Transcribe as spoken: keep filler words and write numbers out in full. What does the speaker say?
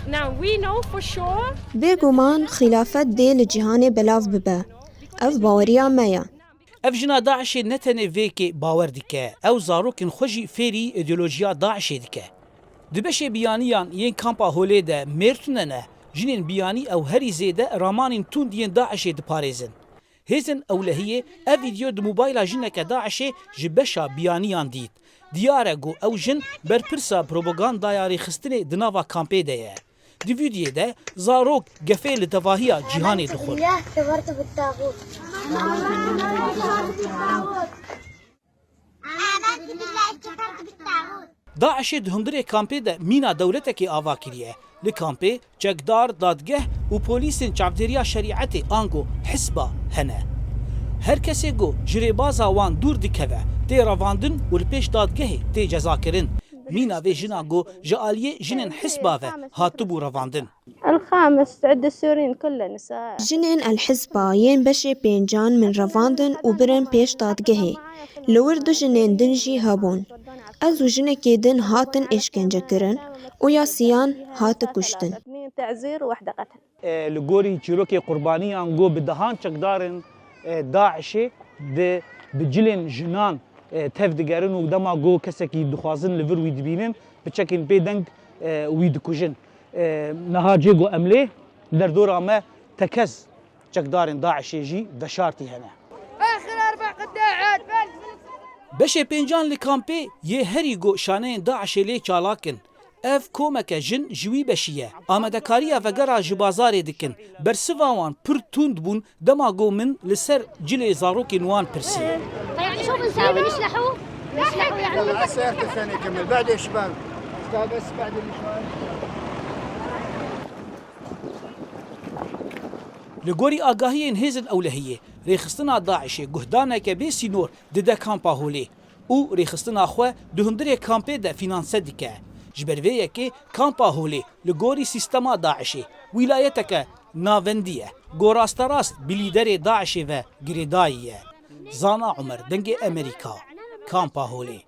Now we know for sure. Bêguman xîlafet dê li cîhanê belav bibe. Ev baweriya me ye. Ev jina DAIŞê ne tenê vê yekê bawer dike, ew zarokên xwe jî fêrî îdeolojiya DAIŞê dike. Di beşê biyaniyan yên kampa Holê de mêr tune ne, jinên biyanî ew herî zêde ramanên tund yên DAIŞê diparêzin. Hêzên ewlehiyê ev vîdeo di mobayla jineke DAIŞê ji beşa biyaniyan dît. Diyar e ku ew jin berpirsa propagandaya rêxistinê di nava kampê de ye. Di vîdyoyê de zarok gefê li tevahiya cîhanê dixwin. بالله كفرت بالطاغوت. آمنت بالله كفرت بالطاغوت. DAIŞê di hundirê kampê de mîna dewletekê ava kiriye. Li kampê çekdar, dadgeh û polîsên çavdêriya şerîetê ango hisba hene. Her kesê ku ji rêbaza wan dûr dikeve, tê revandin û li pêş dadgehê tê cezakirin. Mîna vê jina ku ji aliyê jinên hisba ve hatibû revandin. الخامس عدة سوريين كلها نساء. Jinên El Hizba yên beşê pêncan min revandin û birin pêş dadgehê. Li wir du jinên din jî hebûn. Ez û jinekê din hatin êşkencekirin û ya siyan hate kuştin. اثنين تعزير وواحدة قتل. E, li gorî çîrokê qurbaniyan got bi dehan çekdarên e, DAIŞê di bi cilên jinan e, tev digerin û dema got kesekî dixwazin li vir wî dibînin, bi çekên pê deng e, wî dikujin. E, niha cê ku em lê derdora me tekez çekdarên DAIŞê jî veşartî hene. Beşê pêncan li kampê yê herî ku şaneyên DAIŞê lê çalak in. Ev komeke jin ji wî beşî ye. Amadekariya vegera ji bazarê dikin. Bersiva wan pir tund bûn dema ku min li ser cilê zarokên wan pirsî. يعني شو بنسوي؟ نشلحوا؟ نشلحوا يعني؟ العصير تسني كمل بعدين شبان. بس بعدين شبان. Li gorî agahiyên hêzên ewlehiyê, rêxistina DAIŞê guhdaneke bê sînor dide kampa Holê û rêxistina xwe di hundirê kampê de fînanse dike. Ji ber vê yekê kampa Holê li gorî sîstema DAIŞê wîlayeteke navendî ye, ku rasterast bi lîderê DAIŞê ve girêdayî ye. Zana Umer, Dengê Emerîka, Kampa Holê.